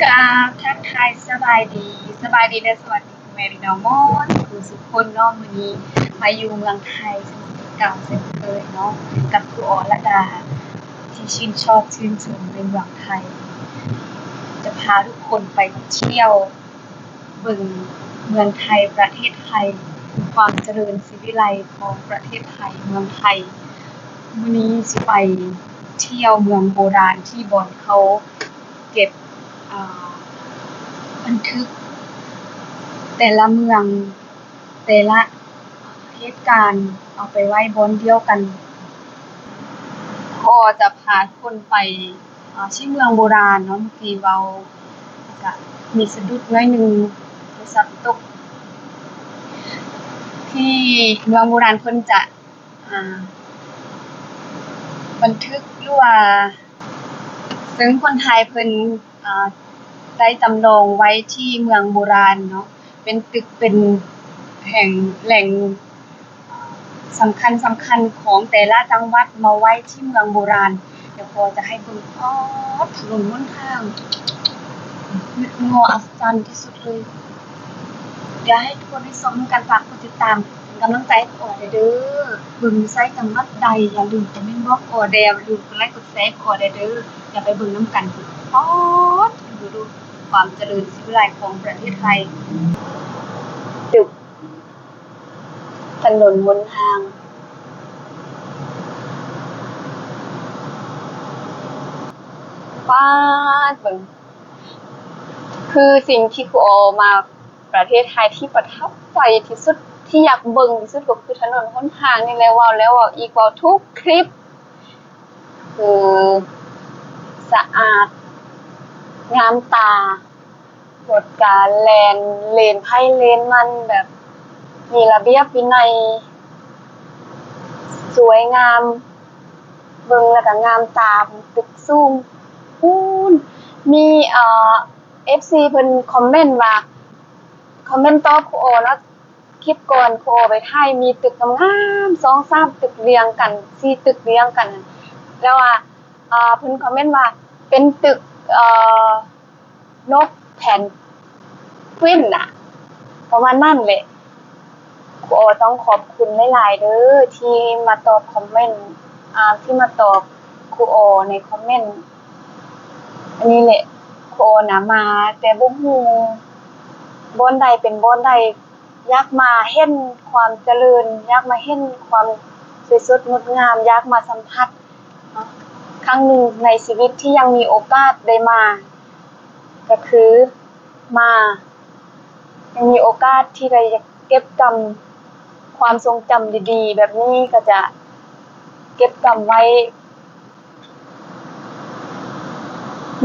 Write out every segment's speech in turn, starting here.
ກາບທັກທາຍສະບາຍດີ, ສະບາຍດີ ແລະ ສະຫວັດດີພໍ່ແມ່ພີ່ນ້ອງໝົດທຸກຄົນເນາະ. ມື້ນີ້ມາຢູ່ເມືອງໄທເຊັ່ນເກົ່າເຊັ່ນເຄີຍເນາະ ກັບຄູອໍລະດາ ທີ່ຊື່ນຊອບຊື່ນຊົມໃນເມືອງໄທ. ຈະພາທຸກຄົນໄປທ່ຽວເບິ່ງເມືອງໄທ ປະເທດໄທ, ຄວາມຈະເລີນສີວິໄລຂອງປະເທດໄທ, ເມືອງໄທ. ມື້ນີ້ຊິໄປທ່ຽວເມືອງໂບລານ ທີ່ບ່ອນເຂົາເກັບ ອ່າ ບັນທຶກແຕ່ລະເມືອງ ແຕ່ລະເຫດການເອົາໄປໄວ້ບ່ອນດຽວກັນ. ຂໍຈະພາທຸກຄົນໄປ ອ່າ ທີ່ເມືອງໂບລານເນາະ. ເມື່ອກີ້ເວົ້າກະມີສະດຸດໜ້ອຍໜຶ່ງ ໂທລະສັບຕົກ. ທີ່ເມືອງໂບລານເພິ່ນຈະ ອ່າ ບັນທຶກ ຫຼືວ່າ ເຊິ່ງຄົນໄທເພິ່ນ ອ່າ ໄດ້ຈຳລອງໄວ້ທີ່ເມືອງໂບລານເນາະ ເປັນຕຶກ ເປັນແຫ່ງ ແຫຼ່ງສຳຄັນໆຂອງແຕ່ລະຈັງຫວັດ ມາໄວ້ທີ່ເມືອງໂບລານ. ດຽວຂໍຈະໃຫ້ເບິ່ງ ອາ ຖະໜົນຫົນທາງ ງາມອັດສະຈັນທີ່ສຸດເລີຍ. ດຽວໃຫ້ທຸກຄົນໄດ້ຊົມກັນ. ຝາກກົດຕິດຕາມ ເປັນກຳລັງໃຈໃຫ້ພໍ່ອໍແດ່ເດີ. ເບິ່ງຢູ່ໃສ ຈັງຫວັດໃດ ຢ່າລືມຄອມເມັນບອກພໍ່ອໍແດ່, ຢ່າລືມກົດໄລກົດແຊໃຫ້ພໍ່ອໍແດ່ເດີ. ດຽວໄປເບິ່ງນຳກັນ. ປອດ ດູ ຄວາມຈະເລີນສີວິໄລຂອງປະເທດໄທ. ຕຶກ ຖະໜົນຫົນທາງ ປາດ ເບິ່ງ ຄືສິ່ງທີ່ຄູອໍມາປະເທດໄທທີ່ປະທັບໃຈທີ່ສຸດ ທີ່ຢາກເບິ່ງທີ່ສຸດກໍຄືຖະໜົນຫົນທາງນີ້ແຫຼະ. ເວົ້າແລ້ວເວົ້າອີກ ເວົ້າທຸກຄລິບ ຄືສະອາດ ງາມຕາ. ລົດກະແລ່ນເລນໃຜເລນມັນ ແບບມີລະບຽບວິໄນ ສວຍງາມ ເບິ່ງແລ້ວກະງາມຕາ. ຕຶກສູງພຸ້ນ ມີ ເອີ ເອັຟຊີເພິ່ນຄອມເມັນວ່າ ຄອມເມັນຕອບຄູອໍເນາະ ຄລິບກ່ອນຄູອໍໄປຖ່າຍ ມີຕຶກງາມໆ ສອງສາມຕຶກລຽງກັນ ສີ່ຕຶກລຽງກັນ ແລ້ວວ່າ ເອີ ເພິ່ນຄອມເມັນວ່າເປັນຕຶກ ເອີ ນົກແພນກວິນນະ ປະມານນັ້ນແຫຼະ. ຄູອໍຕ້ອງຂອບຄຸນຫຼາຍໆເດີ ທີ່ມາຕອບຄອມເມັນ ອາ ທີ່ມາຕອບຄູອໍໃນຄອມເມັນ. ອັນນີ້ແຫຼະ ຄູອໍນະ ມາແຕ່ບໍ່ຮູ້ບ່ອນໃດເປັນບ່ອນໃດ ຢາກມາເຫັນຄວາມຈະເລີນ ຢາກມາເຫັນຄວາມສວຍສົດງົດງາມ ຢາກມາສຳຜັດ ເນາະ ຄັ້ງໜຶ່ງໃນຊີວິດທີ່ຍັງມີໂອກາດໄດ້ມາ ກໍຄືມາ ຍັງມີໂອກາດທີ່ໄດ້ເກັບກຳຄວາມຊົງຈຳດີໆແບບນີ້ ກໍຈະເກັບກຳໄວ້.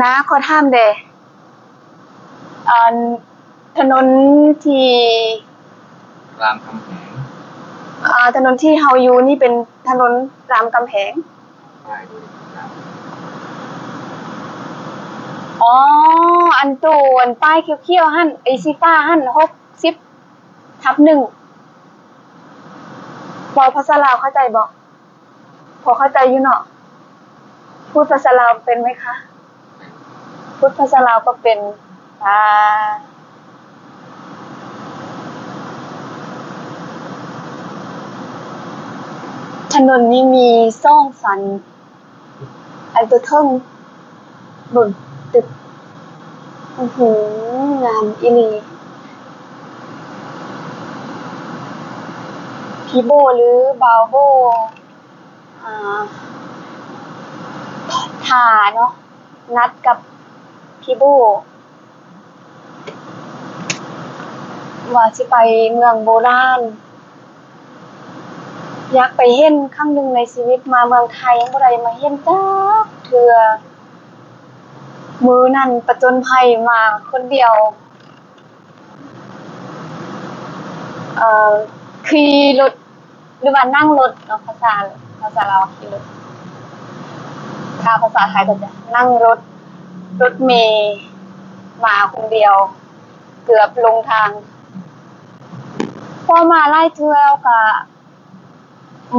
ນາ ຂໍຖາມແດ່ ອັນ ຖະໜົນທີ່ ລາມຄຳແຫງ ອ່າ ຖະໜົນທີ່ເຮົາຢູ່ນີ້ເປັນຖະໜົນລາມຄຳແຫງ. ປ້າຍຢູ່ນີ້ ອໍ ອັນໂຕ ອັນປ້າຍຂຽວໆຫັ້ນ ໄອ້ສີຟ້າຫັ້ນ ຫົກສິບທັບໜຶ່ງ. ເວົ້າພາສາລາວເຂົ້າໃຈບໍ່? ພໍເຂົ້າໃຈຢູ່ເນາະ? ພູດພາສາລາວເປັນໄໝຄະ? ພູດພາສາລາວກໍເປັນ. ອ່າ ຖະໜົນນີ້ມີສອງຊັ້ນ ອັນຕົວເທິງ ເບິ່ງຕຶກ ອື້ຫື ງາມອີ່ຫຼີ. ພີ່ໂບ້ ຫຼື ບ່າວໂບ້ ອ່າ ຖ້າເນາະ ນັດກັບພີ່ໂບ້ ວ່າຊິໄປເມືອງໂບລານ ຢາກໄປເຫັນຄັ້ງໜຶ່ງໃນຊີວິດ. ມາເມືອງໄທຍັງບໍ່ໄດ້ມາເຫັນຈັກເທື່ອ. ມື້ນັ້ນປະຈົນໄພມາຄົນດຽວ ເອີ ຂີ່ລົດ ຫຼືວ່ານັ່ງລົດເນາະ ພາສາ ພາສາລາວວ່າຂີ່ລົດ ຖ້າພາສາໄທກໍຈະນັ່ງລົດ ລົດເມມາຄົນດຽວ ເກືອບຫຼົງທາງ. ເພາະມາຫຼາຍເທື່ອກະ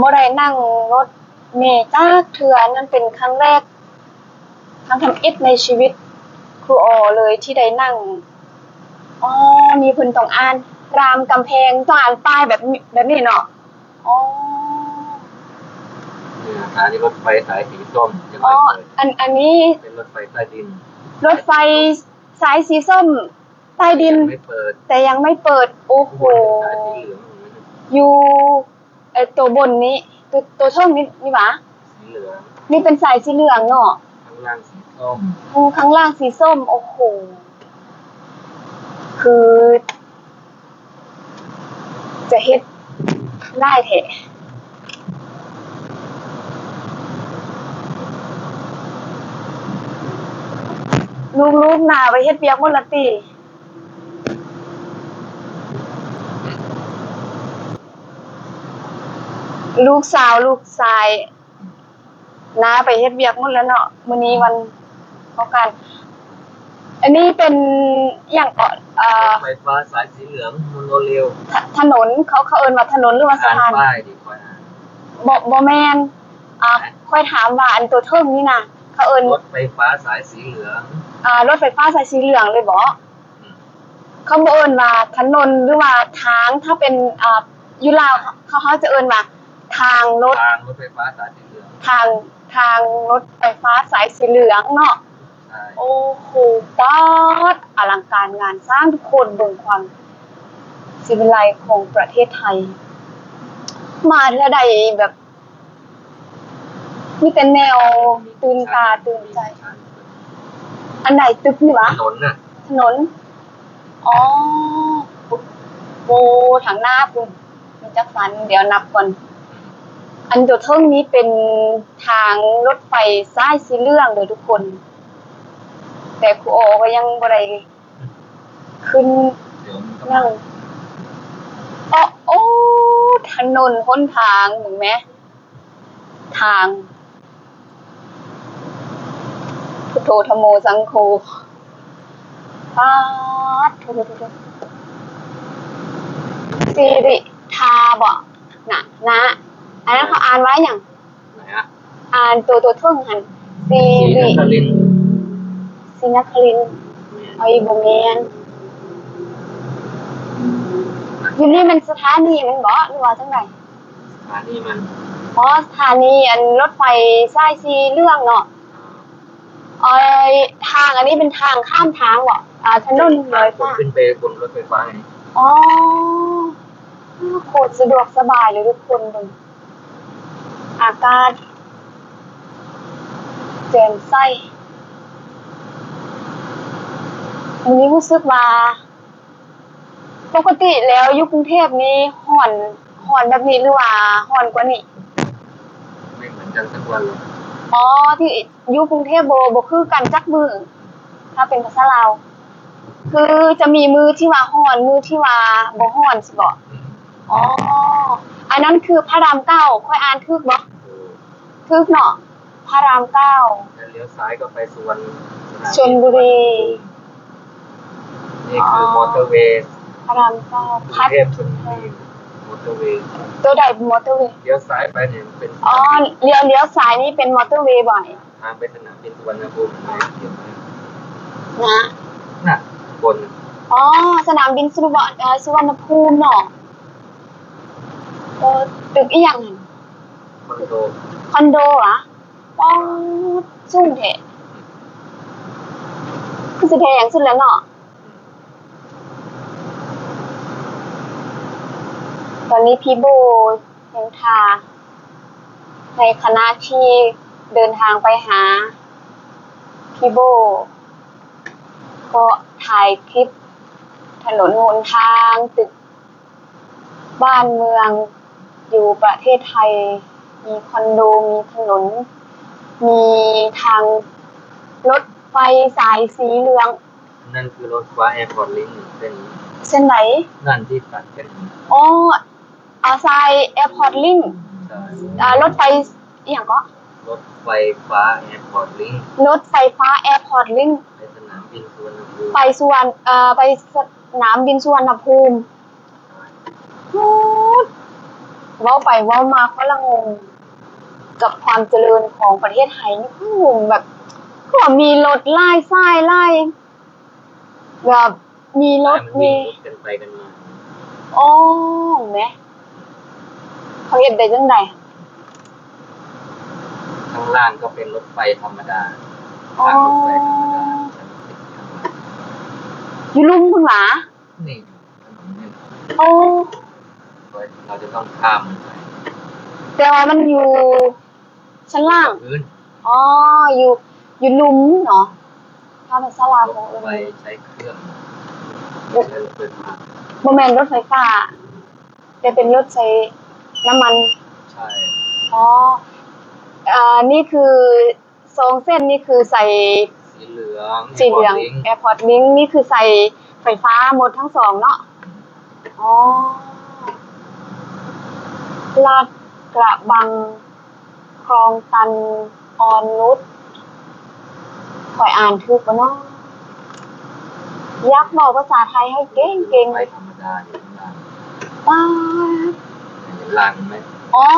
ບໍ່ໄດ້ນັ່ງລົດເມຈັກເທື່ອ, ອັນນັ້ນເປັນຄັ້ງແລກ ຄັ້ງທຳອິດໃນຊີວິດ ຄູອໍເລີຍທີ່ໄດ້ນັ່ງ. ອໍ ນີ້ເພິ່ນຕ້ອງອ່ານ ລາມກຳແພງ ຕ້ອງອ່ານປ້າຍແບບນີ້ ແບບນີ້ເນາະ. ອໍ ອືມ ສະຖານີລົດໄຟສາຍສີສົ້ມ ຍັງ ອໍ ບໍ່ເປີດ. ອັນ ອັນນີ້ເປັນລົດໄຟໃຕ້ດິນ ລົດໄຟສາຍສີສົ້ມໃຕ້ດິນ ຍັງບໍ່ເປີດ ແຕ່ຍັງບໍ່ເປີດ. ໂອ້ໂຫ ຢູ່ ເອີ ຕົວບົນນີ້ ຕົວ ຕົວເທິງນີ້ ນີ້ຫວາ? ສີເຫຼືອງ ນີ້ເປັນສາຍສີເຫຼືອງເນາະ ຂ້າງລ່າງສີສົ້ມ. ອືມ ຂ້າງລ່າງສີສົ້ມ. ໂອ້ໂຫ ຄືຈະເຮັດຫຼາຍແທ້. ລູກໆ ໜ້າໄປເຮັດວຽກໝົດລະຕິ? ລູກສາວລູກຊາຍ ນ້າໄປເຮັດວຽກໝົດແລ້ວເນາະ ມື້ນີ້ວັນເສົາການ. ອັນນີ້ເປັນຫຍັງເກາະ? ເອີ ລົດໄຟຟ້າສາຍສີເຫຼືອງ ໂມໂນເຣວ. ຖະ ຖະໜົນ ເຂົາ ເຂົາເອີ້ນວ່າຖະໜົນ ຫຼືວ່າສະພານ? ອ່ານປ້າຍດີກວ່າ. ບໍ່ ບໍ່ແມ່ນ ອ່າ ຂ້ອຍຖາມວ່າອັນຕົວເທິງນີ້ນະ ເຂົາເອີ້ນ ລົດໄຟຟ້າສາຍສີເຫຼືອງ. ອ່າ ລົດໄຟຟ້າສາຍສີເຫຼືອງເລີຍບໍ? ອືມ ເຂົາບໍ່ເອີ້ນວ່າຖະໜົນ ຫຼືວ່າທາງ ຖ້າເປັນ ອ່າ ຢູ່ລາວ ເຂົາ ເຮົາຈະເອີ້ນວ່າທາງລົດ ທາງລົດໄຟຟ້າສາຍສີເຫຼືອງ ທາງ ທາງລົດໄຟຟ້າສາຍສີເຫຼືອງເນາະ. ໃຊ່ ໂອ້ໂຫ ປາດ ອະລັງການງານສ້າງ ທຸກຄົນເບິ່ງຄວາມສີວິໄລຂອງປະເທດໄທ ມາເທື່ອໃດແບບ ມີແຕ່ແນວຕື່ນຕາຕື່ນໃຈ. ອັນໃດ? ຕຶກນີ້ຫວາ? ຖະໜົນນະ ຖະໜົນ. ອໍ ໂອ້ ທາງໜ້າພຸ້ນ ມີຈັກຊັ້ນ ດຽວນັບກ່ອນ. ອັນຕົວເທິງນີ້ເປັນທາງລົດໄຟສາຍສີເຫຼືອງເດີທຸກຄົນ ແຕ່ຄູອໍກໍຍັງບໍ່ໄດ້ຂຶ້ນ ດຽວມັນກໍມາ ນັ່ງ. ໂອ້ ໂອ້ ຖະໜົນຫົນທາງ ເບິ່ງແມ ທາງ ພຸດໂທ ທຳໂມ ສັງໂຄ ປາດ ໂທ ໂທ ໂທ ໂທ ສີຣິທາບໍ? ນະ ນະ ອັນນັ້ນເຂົາອ່ານວ່າຫຍັງ? ໄຫນອະ? ອ່ານໂຕ ໂຕເທິງຫັ້ນ ສີ ສີນະຄະລິນ ສີນະຄະລິນ. ແມ່ນ ເອີຍ ບໍ່ແມ່ນ ຢູ່ນີ້ແມ່ນສະຖານີມັນບໍ ຫຼືວ່າຈັ່ງໃດ? ສະຖານີມັນ ອໍ ສະຖານີອັນລົດໄຟສາຍສີເຫຼືອງເນາະ. ເອີຍ ທາງອັນນີ້ເປັນທາງຂ້າມທາງບໍ? ອ່າ ຖະໜົນລອຍຟ້າ ຂຶ້ນໄປບົນລົດໄຟຟ້າ. ອໍ ໂຄດສະດວກສະບາຍເລີຍທຸກຄົນເບິ່ງ. ອາກາດແຈ່ມໃສ ມື້ນີ້ຮູ້ສຶກວ່າ ປົກກະຕິແລ້ວຢູ່ກຸງເທບນີ້ຮ້ອນ ຮ້ອນແບບນີ້ ຫຼືວ່າຮ້ອນກວ່ານີ້? ໄມ່ເໝືອນກັນສັກວັນເລີຍ. ອໍ ທີ່ຢູ່ກຸງເທບບໍ່ ບໍ່ຄືກັນຈັກມື້ ຖ້າເປັນພາສາລາວ ຄືຈະມີມື້ທີ່ວ່າຮ້ອນ ມື້ທີ່ວ່າບໍ່ຮ້ອນຊິບໍ? ອືມ ອໍ ອັນນັ້ນຄືພະລາມເກົ້າ ຂ້ອຍອ່ານຖືກບໍ່? ຖືກເນາະ ພະລາມເກົ້າ ແລ້ວລ້ຽວຊ້າຍກໍໄປສຸວັນ ສຸວັນນະພູມ ສຸວັນນະພູມ. ນີ້ຄື ອໍ ມໍເຕີເວ ພະລາມເກົ້າ ກຸງເທບ ຊົນບຸຣີ ມໍເຕີເວ. ໂຕໃດມໍເຕີເວ? ລ້ຽວຊ້າຍໄປນີ້ເປັນ ອໍ ສະໜາມບິນ ລ້ຽວ ລ້ຽວຊ້າຍນີ້ເປັນມໍເຕີເວບໍ? ທາງໄປສະໜາມບິນສຸວັນນະພູມນະ ນະ ນະ ບົນ ອໍ ສະໜາມບິນສຸວັນ ເອີ ສຸວັນນະພູມເນາະ. ເອີ ຕຶກອີ່ຫຍັງຫັ້ນ? ຄອນໂດ ຄອນໂດຫວາ? ປາດ ສູງແທ້ ຄືຊິແພງສຸດແລ້ວເນາະ. ຕອນນີ້ພີ່ໂບຍັງຖ້າ ໃນຂະນະທີ່ເດີນທາງໄປຫາພີ່ໂບ ກໍຖ່າຍຄລິບຖະໜົນຫົນທາງ ຕຶກ ບ້ານເມືອງຢູ່ປະເທດໄທ ມີຄອນໂດ ມີຖະໜົນ ມີທາງລົດໄຟສາຍສີເຫຼືອງ. ນັ້ນຄືລົດໄຟ Airport Link ເສັ້ນ ເສັ້ນໃດ? ນັ້ນທີ່ຕັດກັນ. ອໍ ອາ ສາຍ Airport Link ໃຊ່ ອາ ລົດໄຟອີ່ຫຍັງເກາະ? ລົດໄຟຟ້າ Airport Link ລົດໄຟຟ້າ Airport Link ໄປສະໜາມບິນສຸວັນນະພູມ ໄປສຸວັນ ເອີ ໄປສະໜາມບິນສຸວັນນະພູມ. ເວົ້າໄປເວົ້າມາຂ້ອຍລະງົງກັບຄວາມຈະເລີນຂອງປະເທດໄທນີ້ ງງແບບ ກໍມີລົດຫຼາຍສາຍຫຼາຍ ແບບມີລົດ ມີ ກັນໄປກັນມາ. ອໍ ແມ ເຂົາເຮັດໄດ້ຈັ່ງໃດ? ຂ້າງລ່າງກໍເປັນລົດໄຟທຳມະດາ. ອໍ ທາງລົດໄຟທຳມະດາ. ຢູ່ລຸ່ມພຸ້ນຫວາ? ນີ້ ຖະໜົນນີ້. ໂອ້ ເຮົາຈະຕ້ອງຂ້າມມັນໄປ. ແຕ່ວ່າມັນຢູ່ຊັ້ນລ່າງ. ພື້ນ. ອໍ ຢູ່ ຢູ່ລຸ່ມເນາະ. ຖ້າເປັນສາລາຂອງເອີ້ນ ລົດໄຟໃຊ້ເຄື່ອງ ບໍ່ແມ່ນລົດໄຟຟ້າ ແຕ່ເປັນລົດໃຊ້ນ້ຳມັນ. ໃຊ່. ອໍ ເອີ ນີ້ຄື ສອງເສັ້ນນີ້ຄືໃຊ້ ສີເຫຼືອງ ສີເຫຼືອງ Airport Link Airport Link ນີ້ຄືໃຊ້ໄຟຟ້າໝົດທັງສອງເນາະ. ອໍ ລາດກະບັງ ຄລອງຕັນ ອ່ອນນຸດ ຂ້ອຍອ່ານຖືກບໍ່ເນາະ? ຢາກເວົ້າພາສາໄທໃຫ້ເກັ່ງໆ. ໄປທຳມະດາຢູ່ຂ້າງລ່າງ. ປາດ ເຫັນລ່າງໄໝ? ອໍ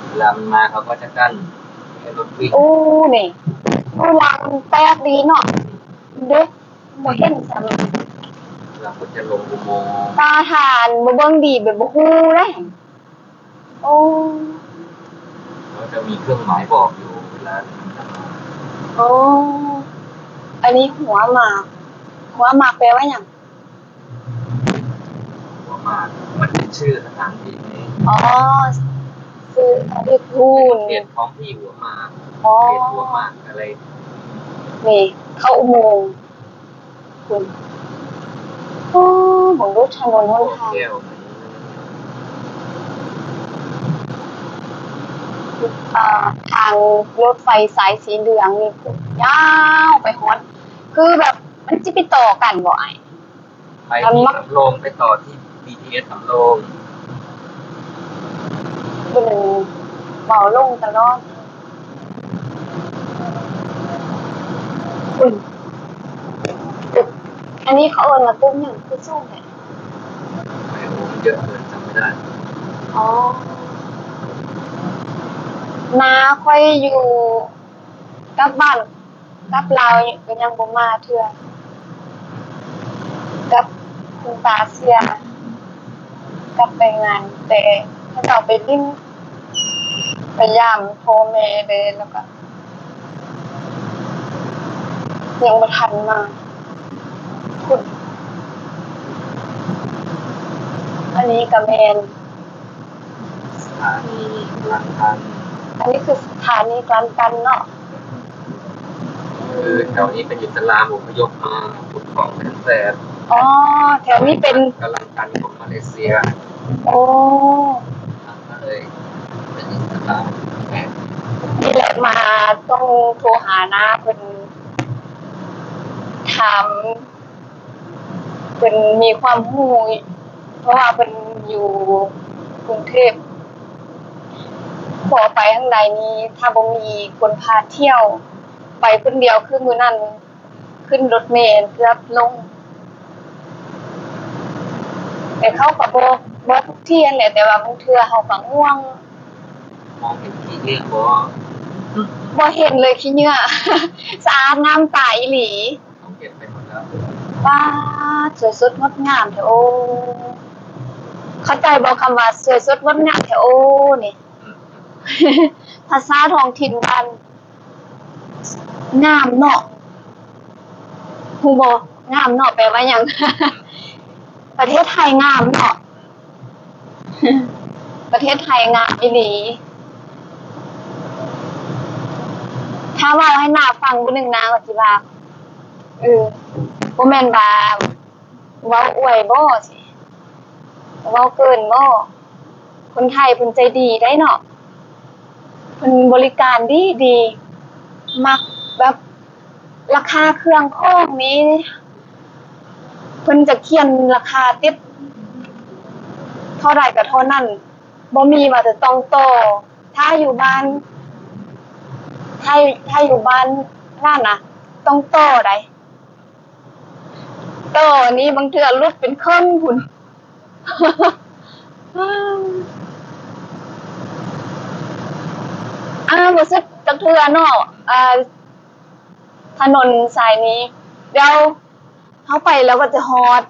ເວລາມັນມາເຂົາກໍຈະກັ້ນໃຫ້ລົດວິ່ງ. ໂອ້ ນີ້ ໂອ້ ລາງມັນແປກດີເນາະ. ເດ້ ບໍ່ເຫັນຊ້ຳ. ລາງກໍຈະລົງອຸໂມງ. ຕາທ່ານບໍ່ເບິ່ງດີແບບບໍ່ຮູ້ເດ້. ໂອ້ ເຂົາຈະມີເຄື່ອງໝາຍບອກຢູ່ເວລາທີ່ມັນຈະມາ. ໂອ້ ອັນນີ້ຫົວໝາກ. ຫົວໝາກແປວ່າຫຍັງ? ຫົວໝາກ ມັນເປັນຊື່ສະຖານທີ່. ອໍ ຊື່ສະຖານທີ່ພຸ້ນ ເຂດທ້ອງທີ່ຫົວໝາກ. ອໍ ເຂດຫົວໝາກ ກໍເລີຍ ນີ້ ເຂົ້າອຸໂມງພຸ້ນ. ໂອ້ ເບິ່ງດູຖະໜົນຫົນທາງ. ເອີ ທາງລົດໄຟສາຍສີເຫຼືອງນີ້ຍາວໄປຮອດ ຄືແບບມັນຊິໄປຕໍ່ກັນບໍ່ອ້າຍ? ໄປທີ່ສຳໂລງ ໄປຕໍ່ທີ່ ບີທີເອສ ສຳໂລງ. ເພິ່ນເວົ້າລົງຕະຫຼອດ. ອຸ້ຍ ຕຶກ ອັນນີ້ເຂົາເອີ້ນວ່າຕຶກຫຍັງ? ຄືສູງແທ້. ໄປໂຮງເຍາະເກີນ ຈຳບໍ່ໄດ້. ອໍ ນາຂ້ອຍຢູ່ກັບບ້ານ ກັບລາວກໍຍັງບໍ່ມາເທື່ອ. ກັບຄຸນຕາເສຍ ກັບໄປງານແຕ່ເຂົາເຈົ້າໄປຫຼິ້ນ ໄປຢາມພໍ່ແມ່ເດ້ ແລ້ວກໍຍັງບໍ່ທັນມາພຸ້ນ. ອັນນີ້ກໍແມ່ນ ສະຖານີກະລັງຕັນ. ອັນນີ້ຄືສະຖານີກະລັງຕັນເນາະ. ຄືແຖວນີ້ເປັນອິດສະລາມອົບພະຍົບມາຂຸດຄອງເປັນແສນ. ອໍ ແຖວນີ້ເປັນກະລັງຕັນຂອງມາເລເຊຍ. ໂອ້ ກໍເລີຍເປັນອິດສະລາມແທ້. ນີ້ແຫຼະ ມາຕ້ອງໂທຫານ້າເພິ່ນ ຖາມ ເພິ່ນມີຄວາມຮູ້ ເພາະວ່າເພິ່ນຢູ່ກຸງເທບ. ພໍໄປທາງໃດນີ້ ຖ້າບໍ່ມີຄົນພາທ່ຽວ ໄປຄົນດຽວ ຄືມື້ນັ້ນຂຶ້ນລົດເມເກືອບລົ້ມ. ແຕ່ເຂົາກໍບອກ ບອກທຸກທີ່ຫັ້ນແຫຼະ ແຕ່ວ່າບາງເທື່ອເຮົາກໍງ່ວງ. ມອງເຫັນຂີ້ເຫຍື້ອບໍ່? ບໍ່ເຫັນເລີຍ ຂີ້ເຫຍື້ອ ສະອາດງາມຕາອີ່ຫຼີ. ເຂົາເກັບໄປໝົດແລ້ວ. ປາດ ສວຍສົດງົດງາມແທ້ໂອ້. ເຂົ້າໃຈບໍ່ຄຳວ່າສວຍສົດງົດງາມແທ້ໂອ້ນີ້? ອືມ ພາສາທ້ອງຖິ່ນບ້ານ ງາມເນາະ. ຮູ້ບໍ່? ງາມເນາະ ແປວ່າຫຍັງ? ປະເທດໄທງາມເນາະ. ປະເທດໄທງາມອີ່ຫຼີ. ຖ້າເວົ້າໃຫ້ນ້າຟັງຜູ້ໜຶ່ງ ນ້າກໍຊິວ່າ ເອີ ບໍ່ແມ່ນວ່າເວົ້າອວຍບໍ່ ຊິເວົ້າເກີນບໍ່? ຄົນໄທເພິ່ນໃຈດີໄດ໋ເນາະ. ເພິ່ນບໍລິການດີດີ ມັກແບບ ລາຄາເຄື່ອງຂອງນີ້ ເພິ່ນຈະຂຽນລາຄາຕິດ ເທົ່າໃດກໍເທົ່ານັ້ນ ບໍ່ມີວ່າຈະຕ້ອງຕໍ່. ຖ້າຢູ່ບ້ານ ຖ້າ ຖ້າຢູ່ບ້ານນັ້ນນະ ຕ້ອງຕໍ່ໃດ໋. ຕໍ່ນີ້ບາງເທື່ອຫຼຸດເປັນເຄິ່ງພຸ້ນ. ອ້າ ບໍ່ສຸດ ແປ ຈັກເທື່ອເນາະ ອ່າ ຖະໜົນສາຍນີ້. ດຽວເຮົາໄປແລ້ວກໍຈະຮອດ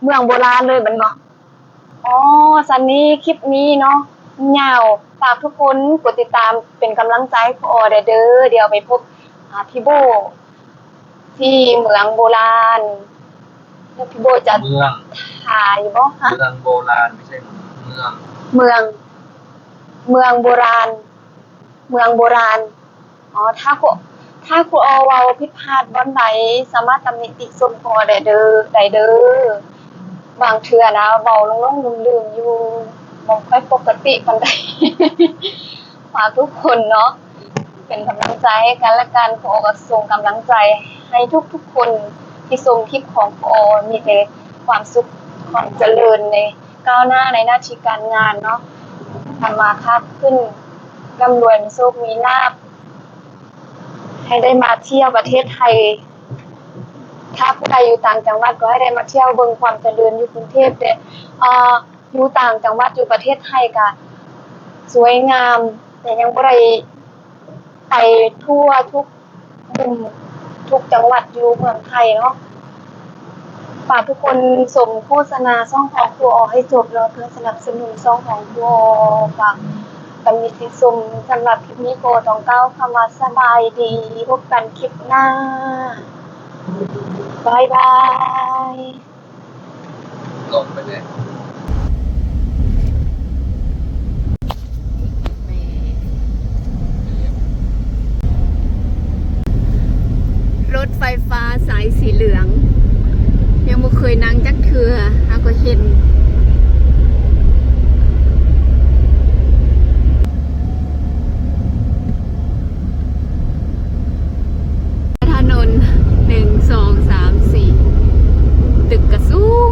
ເມືອງໂບລານເລີຍແມ່ນບໍ່? ອໍ ຊັ້ນນີ້ຄລິບນີ້ເນາະ ຍາວ ຝາກທຸກຄົນກົດຕິດຕາມເປັນກຳລັງໃຈໃຫ້ພວກອອແດ່ເດີ. ດຽວໄປພົບ ອ່າ ພີ່ໂບ ທີ່ເມືອງໂບລານ ແລ້ວພີ່ໂບຈະ ເມືອງ ຖ່າຍຢູ່ບໍ່? ຮະ? ເມືອງໂບລານ ບໍ່ໃຊ່ເມືອງ ເມືອງ ເມືອງໂບລານ ເມືອງໂບລານ. ອໍ ຖ້າ ຖ້າຄູອໍເວົ້າຜິດພາດບ່ອນໃດ ສາມາດຕຳໜິຕິຊົມຄູອໍໄດ້ເດີ ໄດ້ເດີ. ບາງເທື່ອນະ ເວົ້າຫຼົງໆລືມໆຢູ່ ບໍ່ຄ່ອຍປົກກະຕິປານໃດ. ຝາກທຸກຄົນເນາະ ເປັນກຳລັງໃຈໃຫ້ກັນແລະກັນ. ຂໍສົ່ງກຳລັງໃຈໃຫ້ທຸກໆຄົນທີ່ຊົມຄລິບຂອງພໍ່ ມີແຕ່ຄວາມສຸກ ຄວາມຈະເລີນໃນ ກ້າວໜ້າໃນໜ້າທີ່ການງານເນາະ, ທຳມາຄ້າຂຶ້ນ, ລ່ຳລວຍ, ມີໂຊກມີລາບ, ໃຫ້ໄດ້ມາທ່ຽວປະເທດໄທ. ຖ້າຜູ້ໃດຢູ່ຕ່າງຈັງຫວັດກໍໃຫ້ໄດ້ມາທ່ຽວເບິ່ງຄວາມຈະເລີນຢູ່ກຸງເທບແດ່, ເອີ ຢູ່ຕ່າງຈັງຫວັດຢູ່ປະເທດໄທກະສວຍງາມ, ແຕ່ຍັງບໍ່ໄດ້ໄປທົ່ວທຸກ ເປັນທຸກຈັງຫວັດຢູ່ເມືອງໄທເນາະ. ຝາກທຸກຄົນຊົມໂຄສະນາຊ່ອງຂອງຄູອໍໃຫ້ຈົບເນາະ ເພື່ອສະໜັບສະໜູນຊ່ອງຂອງຄູອໍ. ຝາກຕຳໜິຕິຊົມ. ສຳລັບຄລິບນີ້ຂໍຕ້ອງກ່າວຄຳວ່າສະບາຍດີ, ພົບກັນຄລິບໜ້າ. ບາຍບາຍ. ລົງໄປເລີຍ. ລົດໄຟຟ້າສາຍສີເຫຼືອງ ຍັງບໍ່ເຄີຍນັ່ງຈັກເທື່ອ ຫາກໍເຫັນ. ຖະໜົນ ໜຶ່ງ ສອງ ສາມ ສີ່ ຕຶກກະສູງ